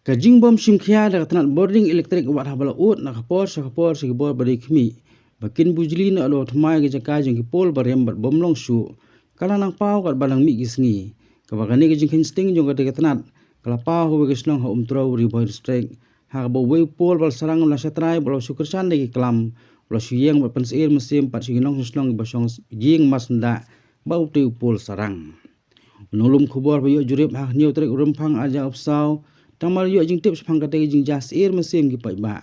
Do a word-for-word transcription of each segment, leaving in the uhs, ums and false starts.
Ka jingbym shim khia da ka tnat bording elektrik wat haba la ud na ka por sha ka por sha ki bor ba dei khmih ba kin bujli na alo thymmai ka jaka jong ki pol barim bad bym long shuh ka la nang paw katba nang mih ki sngi. Kaba kane ka jingkheiñ sting jong kata ka tnat ka la paw ha kawei ka shnong ha Umtrew, Ri Bhoi District, ha kaba uwei u pol ba la sarang u la shatrai bad u la shu kyrshan da ki klam u la shu ïeng bad pynsyier mynsiem pat sha ki nongshong shnong kiba shong ïing marsyndah ba utei u pol sarang. U nonglum khubor ba ïoh jurip ha ka hynñiew tarik u Rymphang arhajar arphew saw, tang ba la ïoh jingtip shaphang kata ka jingjia syier mynsiem ki paidbah,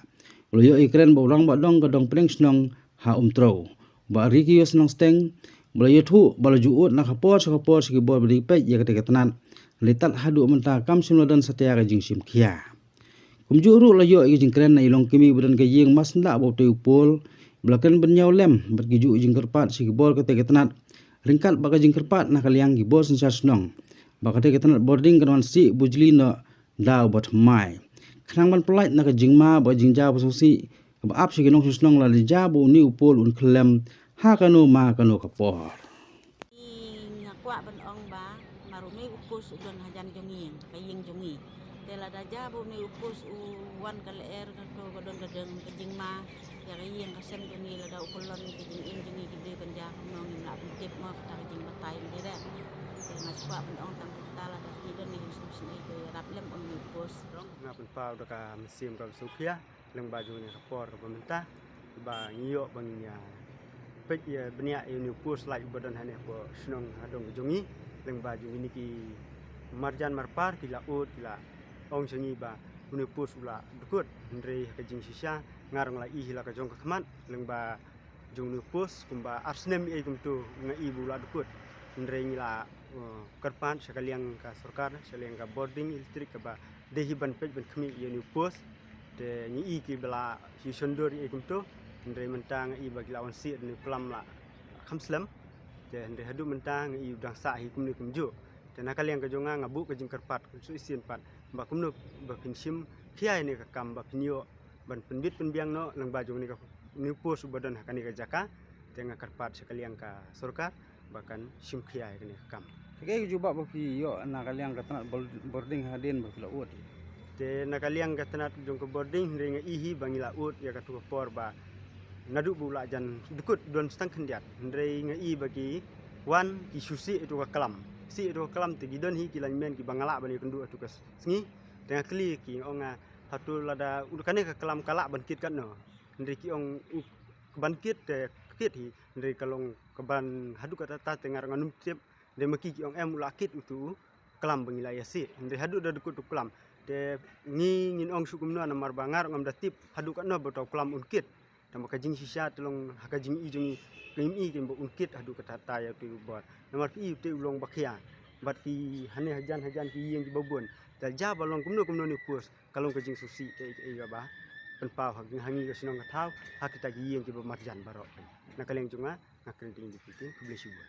u la ïoh ïakren ba u rangbah dong ka dong pdeng shnong ha Umtrew, Bah Ricky Ïosnong Steng, ba la ïathuh ba la ju ud na ka por sha ka por sha ki bor ba dei peit ïa kata ka tnat. Lei tad haduh mynta kam shym la don satia ka jingshim khia. Kumjuh ruh la ïoh ïa ka jingkren na i longkmie ba don ka ïing marsyndah ba utei u pol, ba la kren bynñiaw lem bad ki juh jingkyrpad sha ki bor kata ka tnat, ryngkat bad ka jingkyrpad na ka liang ki bor synshar shnong ba kata ka tnat bording kan wan sih bujli noh da uba thymmai, khnang ban pyllait na ka jingma bad ka jingjia ba sngewsih kaba ap sha ki nongshong shnong lada jia ba une u pol un khyllem ha kano ma kano ka por. Nga kwah ban ong ba mar une u post u don hajan jong ngi, ka ïing jong ngi. Te lada jia ba une u post u wan ka lyer, kato ka don ka dang ka jingma ïa ka ïing ka sem jong ngi, lada u kyllon ka jingim jong ngi, ki briew kan jia kumno, ngim lah ban tip mo, kata ka jingbatai ym dei re. Te nga kwah ban ong tang kata, lada ki don ka jingsngewsih te ïarap lem une u post. Nga pynpaw da ka mynsiem kaba sngewkhia lyngba jong kane ka por kaba mynta ba ngi ïoh ba ngin ïa peit ïa bniah ïa une u post light uba don hangne hapoh shnong hadong ka jong ngi, lyngba jong kine ki marjan marpar ki la ud, ki la ong sha ngi ba une u post u la dkut. Hynrei ha ka jingshisha nga ruh nga la ïohi la ka jong ka khmat lyngba jong une u post kumba ar snem ei kumto nga ïohi ba u la dkut. Hynrei ngi la, uh, kyrpad sha ka liang ka sorkar, sha liang ka bording elektrik kaba dei hi ban peit ban khmih ïa une u post. Te ngi ïohi kiba la shu shon dur ei kumto. Hynrei mynta nga ïohi ba ki la wan sih da une u klam la kham slem. Te hynrei haduh mynta nga ïohi u dang sah hi kumne kumjuh. Te na ka liang ka jong nga nga buh ka jingkyrpad kumjuh shisien pat ba kumno ba phin shim khia ïa kane ka kam ba phin ïoh ban pynbit pynbiang noh lyngba jong kane ka, une u post uba don ha kane ka jaka. Te nga kyrpad sha ka liang ka sorkar ba kan shim khia ïa kane ka kam. Te kaei ka jubab ba phi ïoh na ka liang ka tnat bol-, bording hadien ba phi la ud? Te na ka liang ka tnat jong ka bording hynrei nga ïohi ba ngi la ud ïa kato ka por ba naduh ba u la jan dkut don tang khyndiat. Hynrei nga ïohi ba ki wan ki shu sih ïa kato ka klam. Sih ïa kato ka klam te ki don hi ki lynmen kiba nga lah ban ïakynduh ha kato ka sngi. Te nga kylli ki, nga ong nga, hato lada u kane ka klam ka lah ban kit katno? Hynrei ki ong u ban kit te kit hi, hynrei ka long kaban haduh katta te nga ruh ngam tip. Hynrei ma ki ki ong em u la kit uto u klam ba ngi la ïa sih. Hynrei haduh da dkut u klam. Te ngi ngin ong shuh kumno namar ba nga ruh ngam da tip haduh katno ba uto u klam un kit. Tangba ka jingshisha te long ha ka jingïohi jong ngi, ngim i ken ba un kit haduh katta ïa uto u bor. Namar phi i uto u long ba khia. Bad ki hangne hajan hajan ki ïing kiba bun. Te jia ba long kumno kumno une u post. Ka long ka jingsngewsih kaei kaei kaba pynpaw ha ngi, ha ngi ka shnong ka thaw, ha kita ki ïing kiba marjan baroh. Na ka liang jong nga, nga kren te ngi dei phi ktien, khublei shibun.